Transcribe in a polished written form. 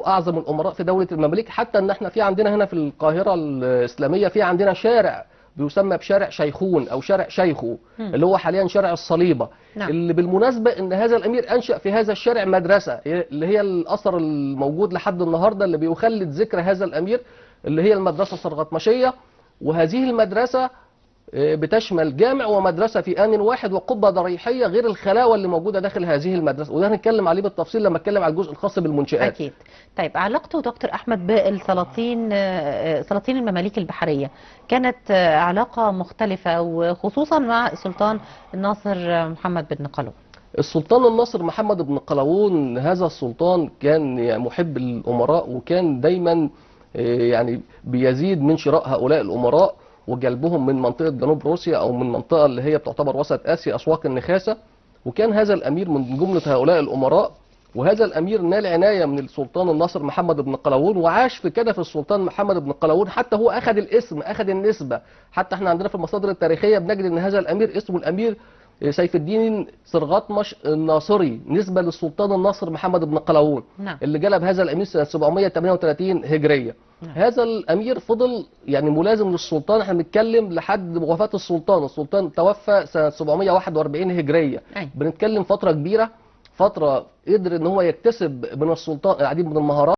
اعظم الامراء في دولة المماليك. حتى ان احنا في عندنا هنا في القاهرة الاسلامية في عندنا شارع بيسمى بشارع شيخون او شارع شيخو، اللي هو حاليا شارع الصليبه. نعم. اللي بالمناسبة ان هذا الامير انشأ في هذا الشارع مدرسه اللي هي الاثر الموجود لحد النهارده اللي بيخلد ذكر هذا الامير، اللي هي المدرسة السرغطمشيه. وهذه المدرسة بتشمل جامع ومدرسة في آن واحد وقبة ضريحية، غير الخلاوة اللي موجودة داخل هذه المدرسة، وده هنتكلم عليه بالتفصيل لما اتكلم على الجزء الخاص بالمنشآت. أكيد. طيب علاقته دكتور أحمد بالسلاطين، سلاطين المماليك البحرية، كانت علاقة مختلفة، وخصوصا مع السلطان الناصر محمد بن قلاوون. السلطان الناصر محمد بن قلاوون، هذا السلطان كان محب الأمراء، وكان دايما يعني بيزيد من شراء هؤلاء الأمراء وجلبهم من منطقة جنوب روسيا أو من منطقة اللي هي بتعتبر وسط آسيا، أسواق النخاسة. وكان هذا الأمير من جملة هؤلاء الأمراء، وهذا الأمير نال عناية من السلطان الناصر محمد بن قلاوون، وعاش في كنف السلطان محمد بن قلاوون، حتى هو أخذ الاسم، أخذ النسبة. حتى احنا عندنا في المصادر التاريخية بنجد أن هذا الأمير اسمه الأمير سيف الدين سرغطمش الناصري، نسبة للسلطان الناصر محمد بن قلاوون. نعم. اللي جلب هذا الأمير سنة 738 هجرية. نعم. هذا الأمير فضل يعني ملازم للسلطان، احنا بنتكلم لحد وفاة السلطان. السلطان توفى سنة 741 هجرية. أي. بنتكلم فترة كبيرة، فترة قدر ان هو يكتسب من السلطان العديد من المهارات.